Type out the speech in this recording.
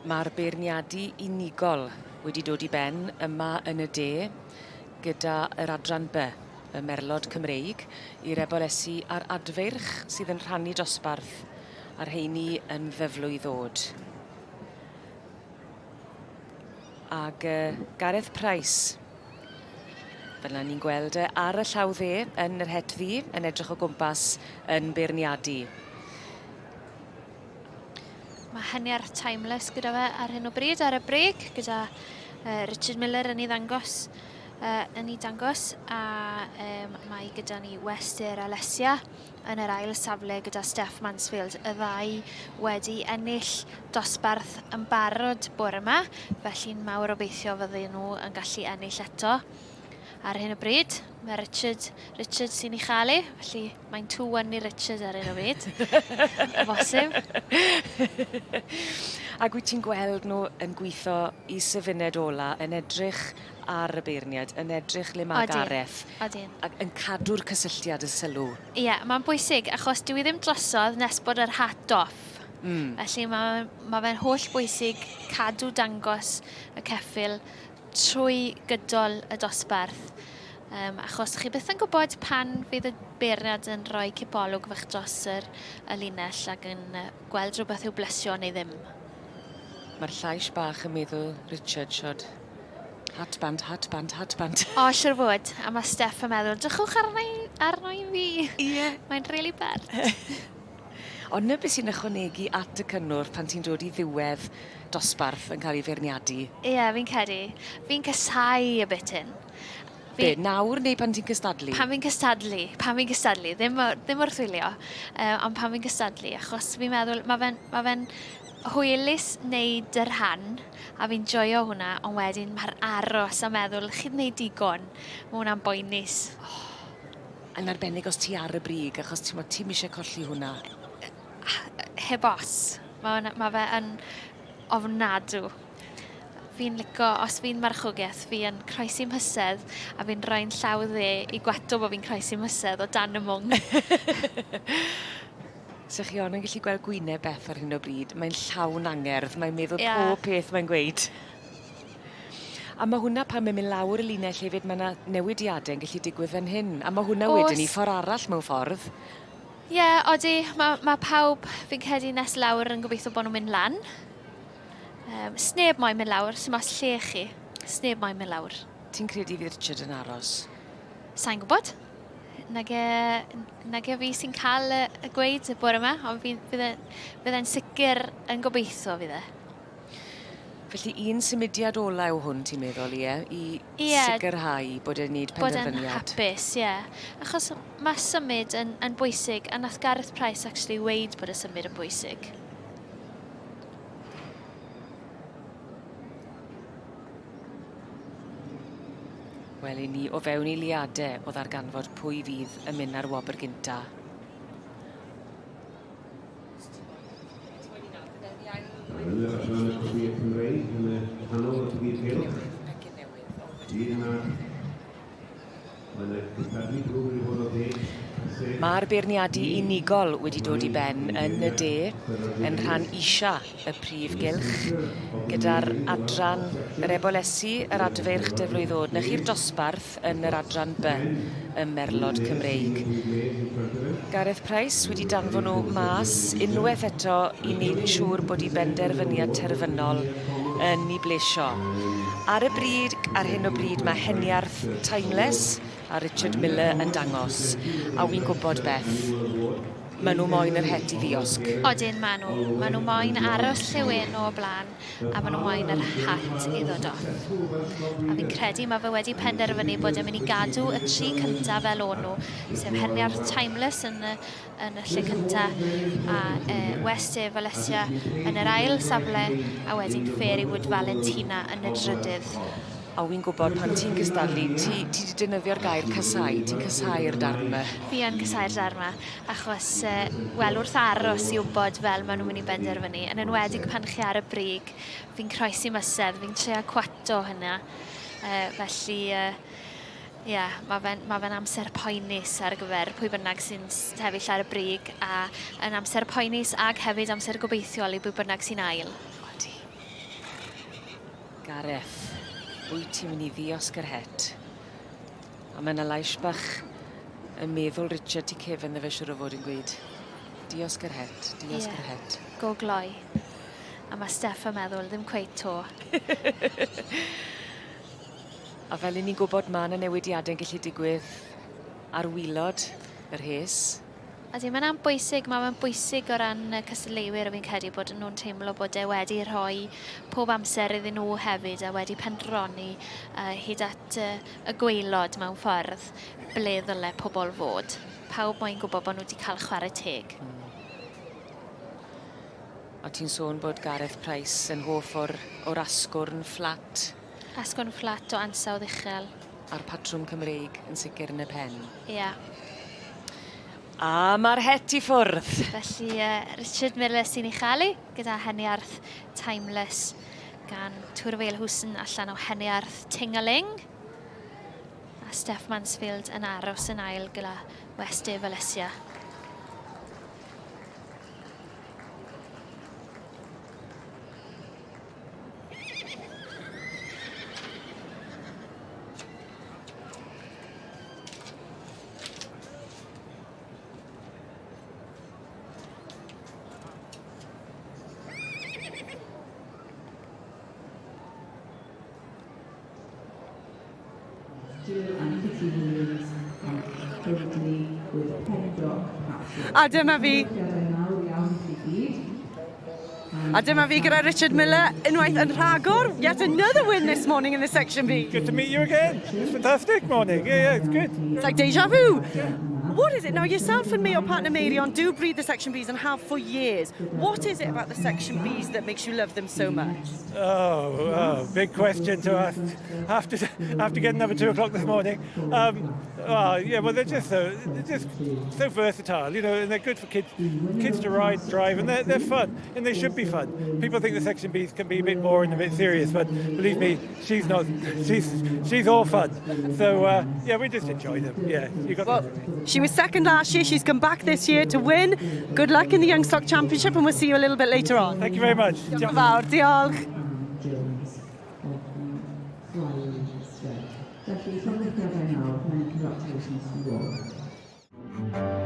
Mae'r beirniadu unigol wedi dod i ben yma yn y de gyda yr adran By, y Merlod Cymreig, i'r Ebolesi a'r Adfeirch sydd yn rhannu dosbarth a'r rheini yn ddyflwy ddod. Ag uh, Gareth Price, fel yna ni'n gweld e ar y llaw dde yn yr het ddu, yn edrych o gwmpas yn beirniadu. Mae Heniarth Timeless gyda fe ar hyn o bryd ar y brig gyda uh, Richard Miller yn ei ddangos uh, yn ei dangos a um, mae gyda ni West Air Alessia yn yr ail safle gyda Steph Mansfield y ddau wedi ennill dosbarth yn barod bore yma felly'n mawr obeithio fydden nhw yn gallu ennill eto ar hyn o bryd. Mae Richard, Richard sy'n ei chael ei, felly mae'n 2-1 i Richard ar hyn o bryd. O bosib. Ac wyt ti'n gweld nhw yn gweithio i syfuned ola, yn edrych ar y beirniad, yn edrych le mae Gareth. Odyn. Ac yn cadw'r cysylltiad y sylw. Ie, yeah, mae'n bwysig, achos dwi ddim drosodd nes bod yr hat off. Mm. Felly mae, mae fe'n holl bwysig cadw dangos y ceffyl trwy gydol y dosbarth. Um, achos chi byth yn gwybod pan fydd y beirniad yn rhoi cipolwg fach dros yr, y linell ac yn gweld rhywbeth i'w blesio neu ddim. Mae'r llais bach yn meddwl Richard siod. Hat band, hat band, hat band. O, siwr fod. A mae Steph yn meddwl, drychwch arno i, arno i fi. Ie. Yeah. Mae'n rili really bert. Ond 'na beth sy'n ychwanegu at y cynnwrf pan ti'n dod i ddiwedd dosbarth yn cael ei feirniadu. Ie, fi'n credu. Fi'n casáu y bit hyn. Fi... Be, nawr neu pan ti'n cystadlu? Pan fi'n cystadlu, pan fi'n cystadlu, ddim, ddim wrth wylio, uh, ond pan fi'n cystadlu, achos fi'n meddwl, mae fe'n ma fe hwylus wneud y rhan, a fi'n joio hwnna, ond wedyn mae'r aros a meddwl, chi'n wneud digon, mae hwnna'n boenus. Oh. Yn arbennig os ti ar y brig, achos t'mod ti'm isie colli hwnna. Heb os. Mae ma fe yn ofnadw. Fi'n lico, os fi'n marchogaeth, fi yn croesi mhysedd a fi'n rhoi'n llaw dde i gwato bod fi'n croesi mhysedd o dan y mwng. So chi ond yn gallu gweld gwyneb Beth ar hyn o bryd, mae'n llawn angerdd, mae'n meddwl yeah. pob peth mae'n gweud. A ma' hwnna pan mae'n mynd lawr y linell hefyd ma' 'na newidiade yn gallu digwydd fan hyn a ma' hwnna wedyn 'ny ffor arall mewn ffordd. Ie odi ma' ma' pawb fi'n credu nes lawr yn gobeithio bo' nw'n mynd lan. Yym sneb moyn mynd lawr sim ots lle 'ych chi. Sneb moyn mynd lawr. Ti'n credu fydd Richard yn aros? Sai'n gwbod. Nage nage fi sy'n ca'l y y gweud y bore 'ma ond fi'n bydd e bydd e'n sicir yn gobeitho fydd e. Felly un symudiad ola yw hwn ti'n meddwl ie? I Ie. sicrhau bod e'n neud penderfyniad. Bod e'n hapus ie. Achos ma' symud yn yn bwysig a nath Gareth Price actually weud bod y symud yn bwysig. Wel 'yn ni o fewn eiliade o ddarganfod pwy fydd yn myn' â'r wobr gynta. Yn yr adran y Cofio Cymreig yn y canol y prif gylch. Un yna Mae'r beirniadu unigol wedi dod i ben yn y de, yn rhan isa y prif gylch, gyda'r adran yr ebolesi, yr adfeirch dyflwydd ddod. 'Na chi'r dosbarth yn yr adran B ym Merlod Cymreig. Gareth Price wedi danfon nhw mas unwaith eto i wneud yn siŵr bod i benderfyniad terfynol yn ei blesio. Ar y bryd, ar hyn o bryd, mae Heniarth Timeless a Richard Miller yn dangos. A wi'n gwybod Beth, maen nhw moyn yr het i ddiosg. Odyn, maen nhw. Maen nhw moyn aros lle wen nhw o blaen. a maen nhw moyn yr hat i ddod off. A fi'n credu mae fe wedi penderfynu bod e'n mynd i gadw y tri cyntaf fel o'n nhw, sef Heniarth Timeless yn y, yn y lle cyntaf, a e, West e Valencia yn yr ail safle, a wedyn Fairywood Valentina yn y drydydd. A wi'n gwybod pan ti'n cystadlu, ti, ti 'di defnyddio'r gair casau, ti'n casau'r darn 'ma. Fi yn casau'r darn 'ma, achos, uh, wel, wrth aros i wybod fel maen nhw'n mynd i benderfynu, yn enwedig pan chi ar y brig, fi'n croesi mysedd, fi'n trio cwato hynna. Uh, felly, uh, Ie, yeah, mae fe'n ma fe amser poenus ar gyfer pwy bynnag sy'n sefyll ar y brig a yn amser poenus ag hefyd amser gobeithiol i bwy bynnag sy'n ail. Odi. Gareth, wyt ti'n mynd i ddiosg yr het? A mae 'na lais bach yn meddwl Richard tu cefn iddo fe siŵr o fod yn gweud diosg yr het, diosg yr het. Go gloi. A mae Steff yn meddwl, ddim cweit 'to. A fel 'yn ni'n gwbod ma' 'na newidiade'n gallu digwydd ar wilod y rhes. Ydy, mae'n am bwysig, mae fe'n bwysig o ran y cystadleuwyr fi'n credu bod nhw'n teimlo bod e wedi rhoi pob amser iddyn nhw hefyd a wedi pendroni uh, hyd at uh, y gwaelod mewn ffordd ble ddyle pobl fod. Pawb moyn gwybod bod nhw wedi cael chwarae teg. A ti'n sôn bod Gareth Price yn hoff o'r, or asgwrn fflat. Asgwrn fflat o ansawdd uchel. A'r patrwm Cymreig yn sicr yn y pen. Ia. Yeah. A mae'r het i ffwrdd. Felly uh, Richard Miller sy'n ei chael ei gyda Heniarth Timeless gan Tŵr Veilhusen allan o Heniarth Tingaling. A Steph Mansfield yn aros yn ail gyda West Air Valencia. A dyma fi. A dyma fi gyda Richard Miller, unwaith yn rhagor. Yet another win this morning in the Section B. Good to meet you again. It's fantastic morning. Yeah, it's good. It's like deja vu. What is it? Now, yourself and me, your partner Meirion, do breed the Section Bs and have for years. What is it about the Section Bs that makes you love them so much? Oh, big question to ask after getting up at 2 o'clock this morning. Oh, yeah, well, they're just so versatile, and they're good for kids to ride, drive, and they're fun, and they should be fun. People think the Section Bs can be a bit boring, a bit serious, but believe me, she's not. She's all fun. So yeah, we just enjoy them. Yeah, you got. Well, she was second last year. She's come back this year to win. Good luck in the Young Stock Championship, and we'll see you a little bit later on. Thank you very much. Diolch yn fawr. Diolch. Jones of the Flying Stud. Felly, llongyfarchiadau mawr, many congratulations to you all.